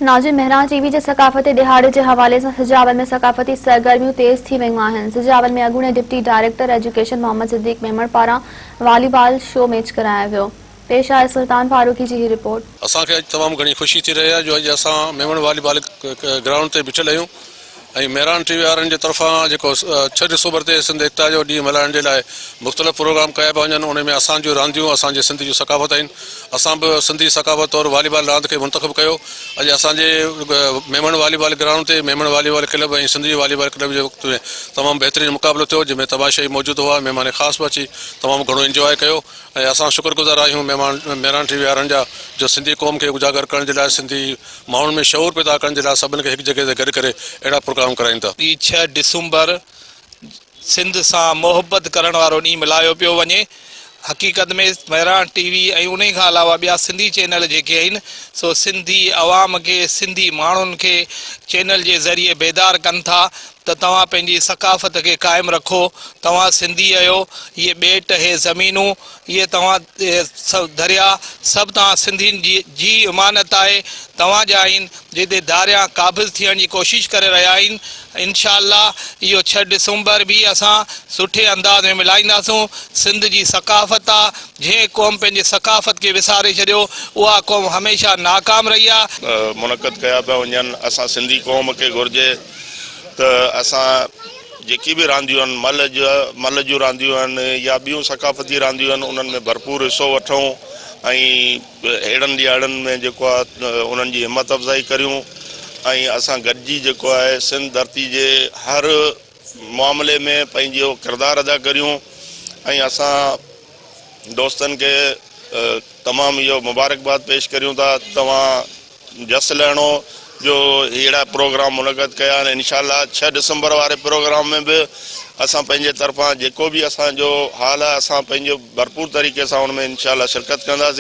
ناظرين مهراڻ ٽي وي جي ثقافتي ڏهاڙي جي حوالي سان سجاول ۾ ثقافتي سرگرميون تيز ٿي ويون آهن. سجاول ۾ اڳوڻي deputy director education Muhammad Siddique Memon پاران والي بال شو ميچ ڪرايو ويو. پيش آهي سلطان فاروقي جي هي رپورٽ. اسان کي اڄ تمام گهڻي خوشي ٿي رهي آهي جو اڄ اسان ميمڻ والي بال گرائونڊ تي بيٺل آهيون ۽ مهراڻ ٽي وي وارن جي طرفان جيڪو ڇهه ڊسمبر تي سنڌ ايڪتا جو ڏينهن ملهائڻ جي لاء مختلف پروگرام ڪيا پيا وڃن انهي ۾ اسان جون رانديون اسان جي سنڌ جون ثقافت آهن اسان به سنڌي ثقافت طور والي بال راند کي منتخب ڪيو اڄ اسان جي ميمڻ والي بال گرائونڊ تي ميمڻ والي بال ڪلب ۽ سنڌ جي والي بال ڪلب جي وقت ۾ تمام بهترين مقابلو ٿيو جنهن ۾ تماشائي موجود هئا مهمان خاص به اچي تمام گهڻو انجواء ڪيو ۽ اسان شڪر گذار آهيون مهمان مهراڻ ٽي وي وارن جا جو سنڌي قوم کي اجاگر ڪرڻ جي لاء سنڌي ماڻهن ۾ شعور پيدا ڪرڻ جي لاء سڀن کي هڪ جڳهه تي گڏ ڪري اهڙا پروگرام ڪرائين ٿا. هي ڇهه ڊسمبر سنڌ سان محبت ڪرڻ وارو ڏينهن ملهايو پيو وڃي. حقيقت ۾ مهراڻ ٽي وي ۽ انهي کان علاوه ٻيا سنڌي چينل جيڪي آهن سو سنڌي عوام کي سنڌي ماڻهن کي چينل جي ذريعي بيدار ڪن ٿا ته توهان پنهنجي ثقافت کي قائم رکو توهان سنڌي اهيو هي ٻيٽ هي زمينون اهي توهان درياء سڀ توهان سنڌين جي جي امانت آهي توهان جا آهن جتي ڌاريان قابض ٿيڻ جي ڪوشش ڪري رهيا آهن انشاء الله اهو ڇهه ڊسمبر به اسان سٺي انداز ۾ ملهائينداسون سنڌ جي ثقافت آ جنهن قوم پنهنجي ثقافت کي وساري ڇڏيو اها قوم هميشه ناڪام رهي آ. منعقد ڪيا پيا وڃن اسان سنڌي قوم کي گهرجي ته اسان جيڪي به رانديون آهن ملهه جا ملهه جون رانديون آهن يا ٻيون ثقافتي رانديون آهن انهن ۾ ڀرپور حصو وٺون ۽ اهڙن ڏيهاڙن ۾ جيڪو آهي انهن جي همت افزائي ڪريون ۽ اسان گڏجي جيڪو آهي سنڌ ڌرتي جي هر معاملي ۾ پنهنجو ڪردار ادا ڪريون ۽ اسان دوستن کي تمام اهو مبارڪباد پيش ڪريون ٿا توهان جس لهڻو جو اهڙا پروگرام منعقد ڪيا آهن انشاء الله ڇهه ڊسمبر واري پروگرام ۾ به اسان پنهنجي طرفان جيڪو به اسان جو حال آهي اسان پنهنجو ڀرپور طريقي سان ان ۾ انشاء الله شرڪت ڪنداسين.